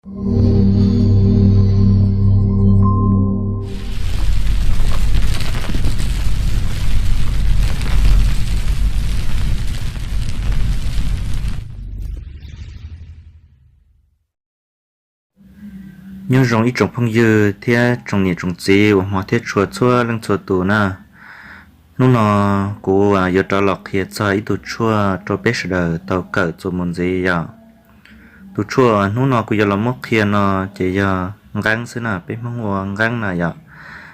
Nyob zoo ib tsoom phooj ywg thiab tsoom niam tsoom txiv uas hmov thiab tshua txhua leej txhua tus na. Hnub no kuv yuav rov los qhia txog ib tug tshuaj rau peb sawv daws tau kawm txuas mus ntxiv yom. Tus tshuaj hnub no kuv yuav los muab qhia no ces yog nqeeb xwb na, peb Hmoob ua nqeeb na yom,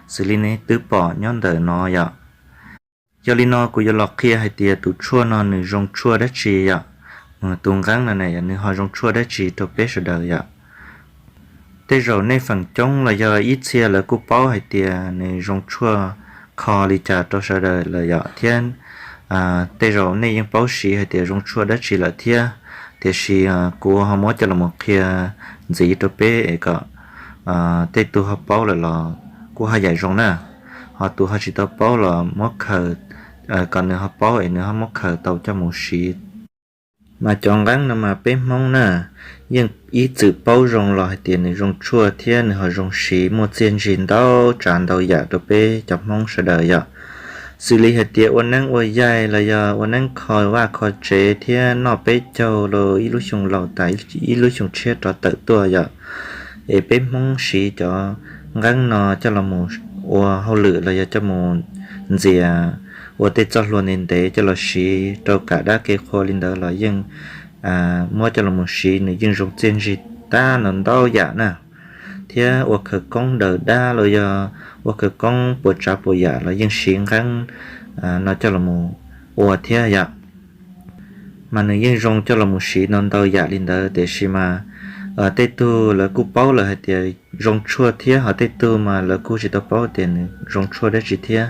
xws li nej twb pom nyob ntawm no yom. Yog li no kuv yuav los qhia hais tias tus tshuaj no nws zoo tshuaj dab tsi yom, tus nqeeb no na yom, nws ho zoo tshuaj dab tsi rau peb sawv daws yom. Tej zaum nej feem coob los yog ib txhia lawv kuj paub hais tias nws zoo tshuaj kho li cas rau sawv daws lawm yom, thiab tej zaum nej yeej paub siv hais tias zoo tshuaj dab tsi lawm thiab. Tiam sis kuv ho muab coj los qhia ntxiv rau peb es kom tej tug ho paub lawm los kuj ho yam zoo na, ho tus ho tsis tau paub los muab khaws, kom nws ho paub es nws ho muab khaws tau coj mus siv. Mas cov nqeeb no mas peb Hmoob na yeej ib txwm paub zoo los hais tias nws zoo tshuaj thiab nws ho zoo siv muaj txiaj ntsig ntau tsav ntau yam rau peb cov Hmoob sawv daws yom. Xws li hais tias ua neeb ua yaig los yog ua neeb kho vaj kho tsev thiab noj peb caug los ib lub xyoo laus tas ib lub xyoo tshiab rov tawm tuaj yom. Es peb Hmoob siv cov nqeeb no coj los mus ua hauj lwm los yog coj mus ntxias ua tej txoj hlua ntev ntev coj los siv rau kam dab kev qhua li ntawd los yeej muab coj los mus siv nws yeej zoo txiaj ntsig tab ntau ntau yam na. Thiab ua khawv koob daws dab los yog ua khawv koob puas tsav puas yam los yeej siv nqeeb no coj los mus ua thiab yom. Mas nws yeej zoo coj los mus siv ntau ntau yam li ntawd, tiam sis mas tej tug lawv kuj paub lawm hais tias zoo tshuaj thiab, ho tej tug mas lawv kuj tsis tau paub tias nws zoo tshuaj dab tsi thiab.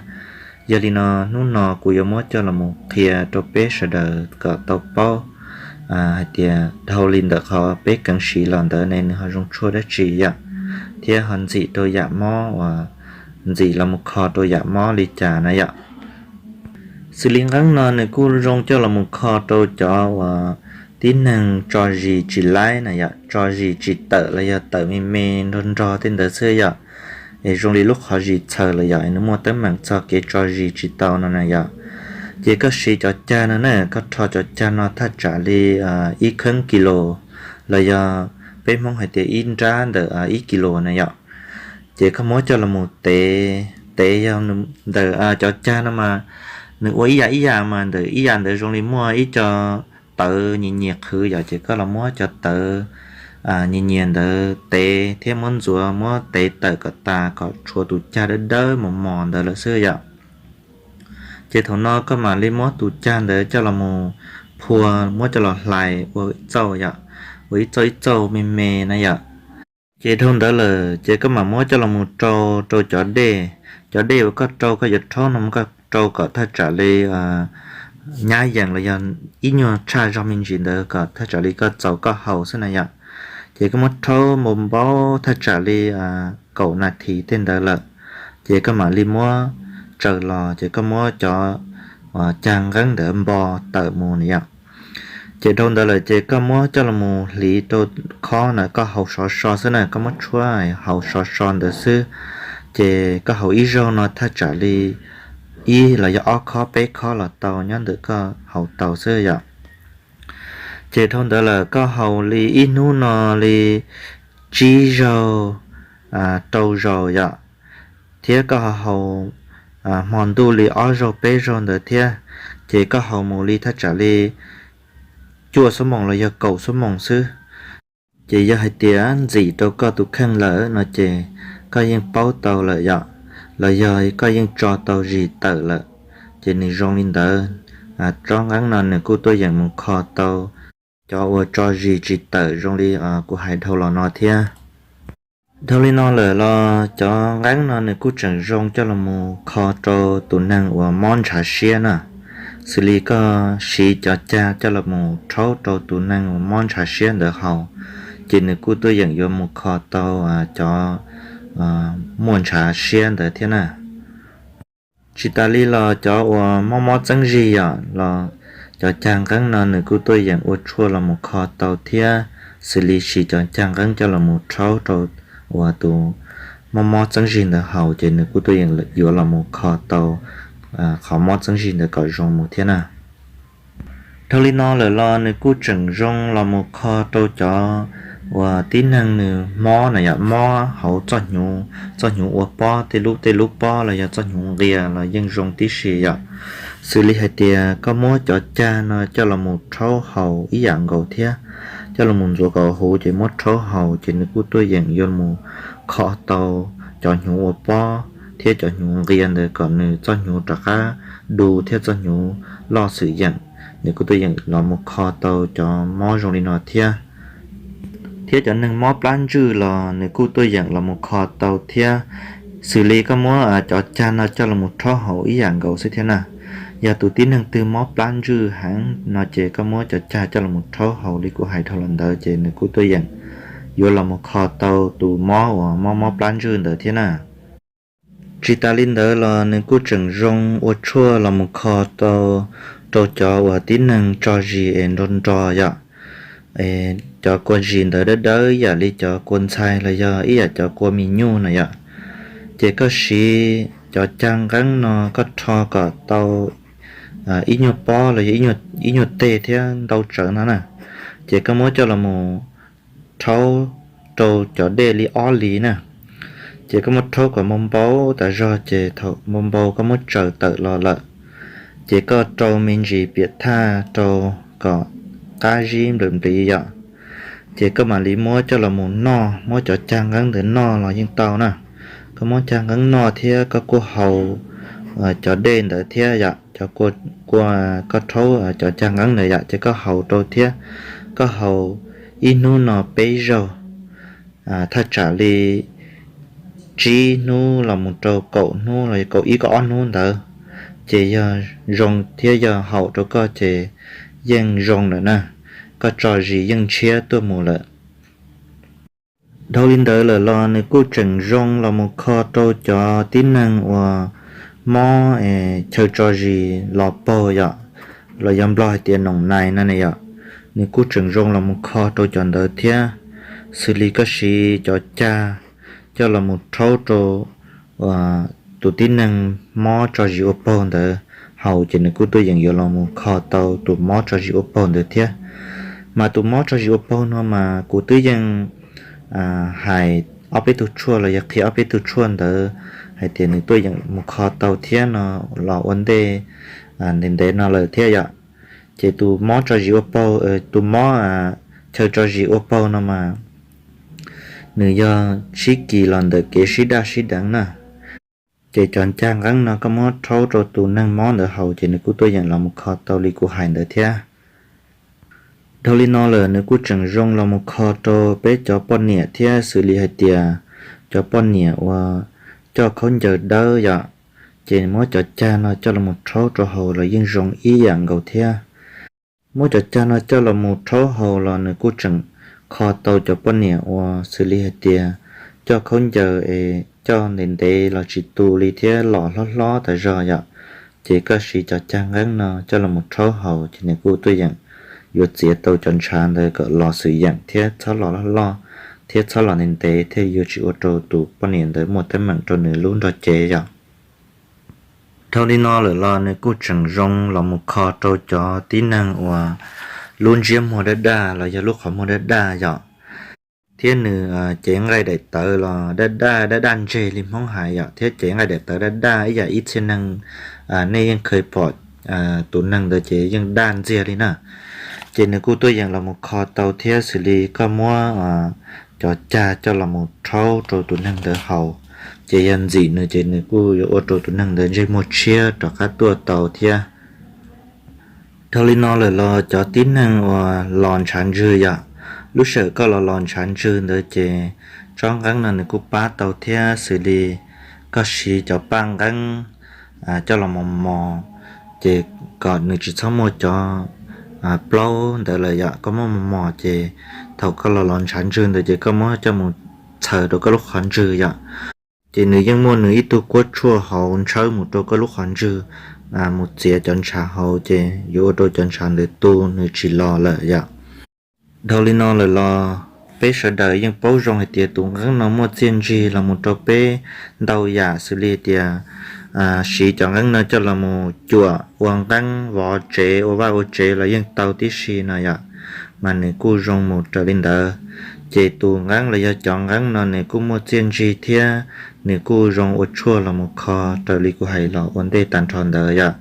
Yog li no hnub no kuv yuav muab coj los mus qhia rau peb sawv daws kom tau paub hais tias dhau li ntawm qhov peb keev siv los ntawd ne nws ho zoo tshuaj dab tsi yom, thiab ho ntxim rau yam mob uas ntxim los mus kho rau yam mob li cas na yom. Xws li nqeeb no nws kuj zoo coj los mus kho rau cov uas tib neeg tso zis tsis laib na yom, tso zis tsis tawm los yog tawm me me nrog nrog tej ntawd xwb yom. Es zoo li lub qhov zis txhaws los yom, nws muaj teeb meem txog kev tso zis tsis tau no na yom. Ces koj siv cov cag no na, koj rho cov cag no thaj tsam li ib kheeb kis lus los yog peb Hmoob hais tias ib nrab ntawm ib kis lus na yom. Ces koj muab coj los mus tev, tev yog ntawm cov cag no mas nws ua ib yam ib yam mas ntawm ib yam ntawd zoo li muaj ib co tawv nyias nyias qhwv yom, ces koj los muab cov tawv nyias nyias ntawd tev thiab muab ntxuav muab tev tawm kom tas kom tshuav tus cag dawb dawb mos mos ntawd lawm xwb yom. Ces thaum no koj mam li muab tus cag ntawd coj los mus phua, muab coj los hlais ua txauj yom, ua ib txauj ib txauj me me na yom. Ces dhau ntawd lawm ces koj mam muab coj los mus rau rau cov dej, cov dej uas koj rau koj yuav rhaub no koj rau kom thaj tsam li nyab yees los yog ib nyuag tshaj zog me ntsis ntawd kom thaj tsam li koj txaus koj haus xwb na yom. Ces koj muab rhaub npau npau thaj tsam li kaum nas this tej ntawd lawm, ces koj mam li muab tsaws los ces koj muab cov cag nqeeb ntawd npo tawm mus na yom. Ces dhau ntawd lawm ces koj muab coj los mus hliv rau khob na, koj haus sov so xwb na, koj muab tshuab haus sov so ntawd xwb. Ces koj haus ib zaug no thaj tsam li ib los yog ob khob peb khob los tau, nyob ntawm koj haus tau xwb yom. Ces dhau ntawd lawm koj haus li ib hnub no li tsib zaug rau zaus yom, thiab koj ho haus hmo ntuj li ob zaug peb zaug ntawd thiab. Ces koj haus mus li thaj tsam li cuaj xuab moos los yog kaum xuab moos xwb. Ces yog hais tias ntxim rau koj tus kheej lawm no ces koj yeej paub tau lawm yom, los yog koj yeej tso tau zis tawm lawm. Ces nws zoo li ntawd, tsob nqeeb no nws kuj tuaj yeem mus kho tau cov uas tso zis tsis tawm zoo li kuv hais dhau los no thiab. Dhau li no lawm los cov nqeeb no nws kuj tseem zoo coj los mus kho rau tus neeg uas mob ntshav siab na. Xws li koj siv cov cag coj los mus rhaub rau tus neeg uas mob ntshav siab ntawd haus, ces nws kuj tuaj yeem yuav mus kho tau cov muaj ntshav siab ntawd thiab na. Tsis tas li los cov uas mob mob txeeb zig yom los cov cag nqeeb no nws kuj tuaj yeem ua tshuaj los mus kho tau thiab. xws li siv cov cag nqeeb coj los mus rhaub rau uas tus mob mob txeeb zig ntawd haus ces nws kuj tuaj yeem yuav los mus kho tau qhov mob txeeb zig ntawd kom zoo mus thiab na. Dhau li no lawm los nws kuj tseem zoo los mus kho rau cov uas tib neeg nws mob na yom, mob hauv txoj hnyuv, txoj hnyuv ua pob, tej lub tej lub pob los yog txoj hnyuv nqia los yeej zoo tib si yom. Xws li hais tias koj muab cov cag no coj los mus rhaub haus ib yam nkaus thiab, coj los mus ntxuav kom huv ces muab rhaub haus ces nws kuj tuaj yeem yuav mus kho tau cov hnyuv ua pob thiab cov hnyuv nqia ntawd kom nws txoj hnyuv rov qab du thiab txoj hnyuv loj xwm yeem. Nws kuj tuaj yeem los mus kho tau cov mob zoo li no thiab. Thiab cov neeg mob plab ntswj los nws kuj tuaj yeem los mus kho tau thiab, xws li koj muab cov cag no coj los mus rhaub haus ib yam nkaus xwb thiab na. Yog tus tib neeg twg mob plab ntswj heev no ces koj muab cov cag coj los mus rhaub haus li kuv hais dhau los ntawd ces nws kuj tuaj yeem yuav los mus kho tau tus mob uas mob mob plab ntswj ntawd thiab na. Tsis tas li ntawd los nws kuj tseem zoo ua tshuaj los mus kho tau rau cov uas tib neeg tso zis es nro nro yom. Cov kua zis ntawd dawb dawb ib yam li cov kua ntxhais los yog ib yam cov kua mis nyuj no yom. Ces koj siv cov cag nqeeb no koj rho kom tau ib nyuag pob los yog ib nyuag teg thiab ntau tsawv no na. Ces koj muab coj los mus rhaub rau cov dej li ob hlis na. Ces koj muab rhaub kom npau npau tas zog ces thaum npau npau koj muab tsaws tawm los lawm, ces koj rau me ntsis piam thaj rau kom qab zib nplawm npliv yom. Ces koj mam li muab coj los mus noj, muab cov cag nqeeb ntawd noj los yeej tau na. Koj muab cag nqeeb noj thiab koj kuj haus cov dej ntawd thiab yom, cov kua, koj rhaub cov cag nqeeb ntawd yom, ces koj haus rau thiab. Koj haus ib hnub no peb zaug, thaj tsam li tsib hnub los mus rau kaum hnub los kaum ib kaum ob hnub ntawd, ces yog zoo thiab yog haum rau koj ces yeej zoo lawm na. Koj tso zis yeej ntshiab tuaj mus lawm. Dhau li ntawd lawm los nws kuj tseem zoo los mus kho rau cov tib neeg uas mob chaw tso zis los paug yom, los yog Nplog hais tias noom nais no ne yom. Nws kuj tseem zoo los mus kho rau cov ntawd thiab. Xws li koj siv cov cag coj los mus rhaub rau tus tib neeg mob tso zis ua paug ntawd haus ces nws kuj tuaj yeem yuav los mus kho tau tus mob tso zis ua paug ntawd thiab. Mas tus mob tso zis ua paug no mas kuv twb yeej hais ob peb tug tshuaj los yog qhia ob peb tug tshuaj ntawd hais tias nws tuaj yeem mus kho tau thiab no los ua ntej ntev ntev no lawm thiab yom. Ces tus mob tso zis ua paug, tus mob chaw tso zis ua paug no mas nws yog sib kis los ntawm kev sib daj sib deev na. Ces cov cag nqeeb no koj muab rhaub rau tus neeg mob ntawd haus ces nws kuj tuaj yeem los mus kho tau li kuv hais ntawd thiab. Dhau li no lawm nws kuj tseem zoo los mus kho rau peb cov poj niam thiab, xws li hais tias cov poj niam uas coj khaub ncaws dawb yom, ces muab cov cag no coj los mus rhaub rau haus los yeej zoo ib yam nkaus thiab. Muab cov cag no coj los mus rhaub haus los nws kuj tseem kho tau cov poj niam uas xws li hais tias coj khaub ncaws es coj ntev ntev los tsis tu li thiab los hlob hlob tas zog yom. Ces koj siv cov cag nqeeb no coj los mus rhaub haus ces nws kuj tuaj yeem yuav txiav tau cov ntshav ntawd kom los xwm yeem thiab txhob los loj loj thiab txhob los ntev ntev thiaj yuav tsis ua rau tus poj niam ntawd muaj teeb meem rau nws lub nrog cev yom. Dhau li no lawm los nws kuj tseem zoo los mus kho rau cov tib neeg uas lub ntsiab muag daj daj los yog lub qhov muag daj daj yom, thiab nws cev nqaij daim tawv los daj daj daj daj ntseg li Hmoob hais yom, thiab cev nqaij daim tawv daj daj ib yam ib txhia neeg nej yeej khaws pom tus neeg ntawd ces yeej daj ntxiag li na. Ces nws kuj tuaj yeem los mus kho tau thiab, xws li koj muab cov cag coj los mus rhaub rau tus neeg ntawd haus, ces yog ntxim nws ces nws kuj yuav ua rau tus neeg ntawd ntsej muag tshiab rov qab tuaj tau thiab. Dhau li no lawm los cov tib neeg uas los ntshav ntswg yom, lub sij hawm koj los los ntshav ntswg ntawd ces tsob nqeeb no nws kuj pab tau thiab, xws li koj siv cov paj nqeeb coj los mos mos, ces kom nws tsis txhob muaj cov plaub ntawd lawm yom, koj muab mos mos ces thaum koj los los ntshav ntswg ntawd ces koj muab coj mus txhaws rau koj lub qhov ntswg yom. Ces nws yeej muaj nws ib tug kuab tshuaj hauv ntshawb mus rau koj lub qhov ntswg, mus txiav cov ntshav hauv ces yuav ua rau cov ntshav ntawd tu nws tsis los lawm yom. Dhau li no lawm los peb sawv daws yeej paub zoo hais tias tus nqeeb no muaj txiaj ntsig los mus rau peb ntau yam, xws li tias siv cov nqeeb no coj los mus cuam ua nqeeb vov tsev ua vaj ua tsev los yeej tau tib si no yom, mas nws kuj zoo mus raws li ntawd. Ces tus nqeeb los yog cov nqeeb no nws kuj muaj txiaj ntsig thiab nws kuj zoo ua tshuaj los mus kho raws li kuv hais los ua ntej tag nrho ntawd yom.